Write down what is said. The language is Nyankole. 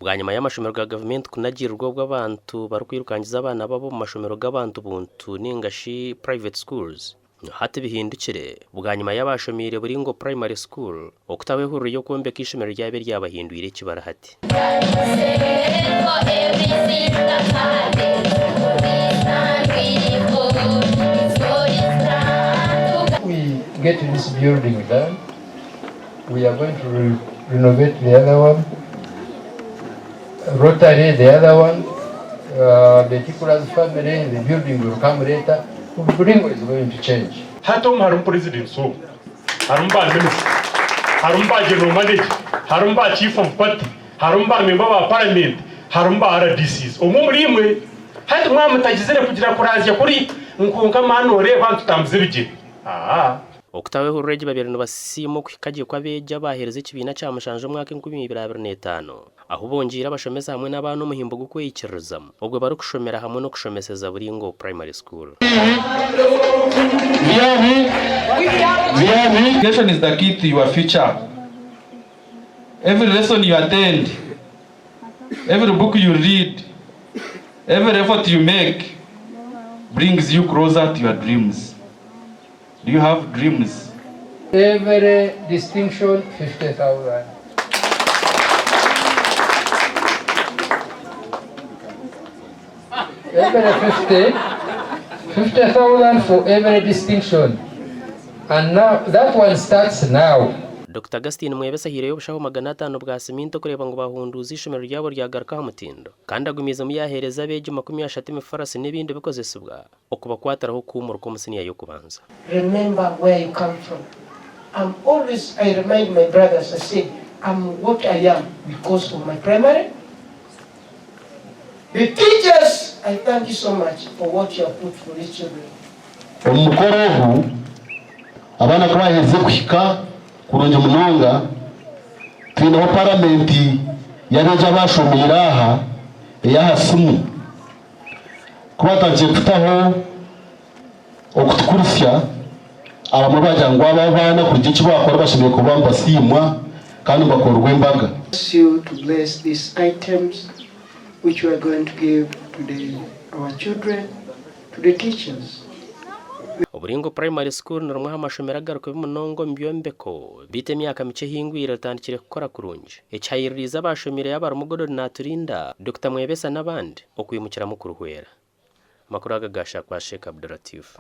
Bwanyima y'amashomero ga gavumenti kunagirirwa obwo abantu barikwirukangiza abaana baabo omu mashomero g'abantu buntu ninga shi private schools, hati bihindukire bwanyima y'abaashomeire Buringo Primary School okutaho ehururu y'okwombeka eishomero ryabo eryabahindwire eki bari hati. We get this building done. We are going to re renovate the other one, Rotary the other one, uh, the Kikula's family, the building will come later. Buringo is going to change. Hati omu harimu presidents omu, harimu ba minister, harimu ba general manager, harimu ba chief of party, harimu ba member ba parliament, harimu ba RDCs. Omwe omuri imwe hati mwaba mutagizire kugira kurazya kuri nkonka maani oreeba nitutambuza ebigyere. Aa. Okutaho ehururu egi babaire nibasiima okuhika gye kw'abeegi abaaheereza ekibiina kya mushanju omwaka 2025, ahu bongyeire abashomesa hamwe n'abaana omuhimbo gw'okweyikiririzamu obwo barikushomera hamwe n'okushomeseza Buringo Primary School. Education is the key to your future. Every lesson you attend, every book you read, every effort you make brings you closer to your dreams. Do you have dreams? Every distinction 50,000. Every 50, 50,000 for every distinction. And now that one starts now. Dokita Augustine Mwebesa ahaireyo obushaho 500 bwa siminti okureeba ngu bahunduuza eishomero ryabo ryagaruka aha mutindo kandi agumiizemu yaaheereza abeegi 30 emifarasi n'ebindi bikozesibwa. Okubakwatiraho kuhuumurika omu siniya y'okubanza. Remember where you come from am always I remind my brothers I say am what I am because of my primary the teachers I thank you so much for what you have put for these children. Omu mukoro ogu, abaana ku baaherize kuhika kurungi munonga, twineho paramenti y'abeegi abaashomeire aha ey'aha simu. Ku baatandikire kutaho okutukurusya, abamwe baagira ngu abo abaana kuruga eki baakora bashemereire kuba nibasiimwa kandi nibakorerwa embaga. Bless you to bless these items which we are going to give to the our children, to the teachers. Oburingo Primary School ni rimwe aha mashomero agarikubi munonga omu byombeko beitu emyaka mikye ehingwire ritandikire kukora kurungi. Ekihayiririize abaashomireyo abarimu Gordon Naturinda, Dokita Mwebesa n'abandi okwimukiramu kuruhwera. Amakuru aga gaashakwa Sheikh Abdulatif.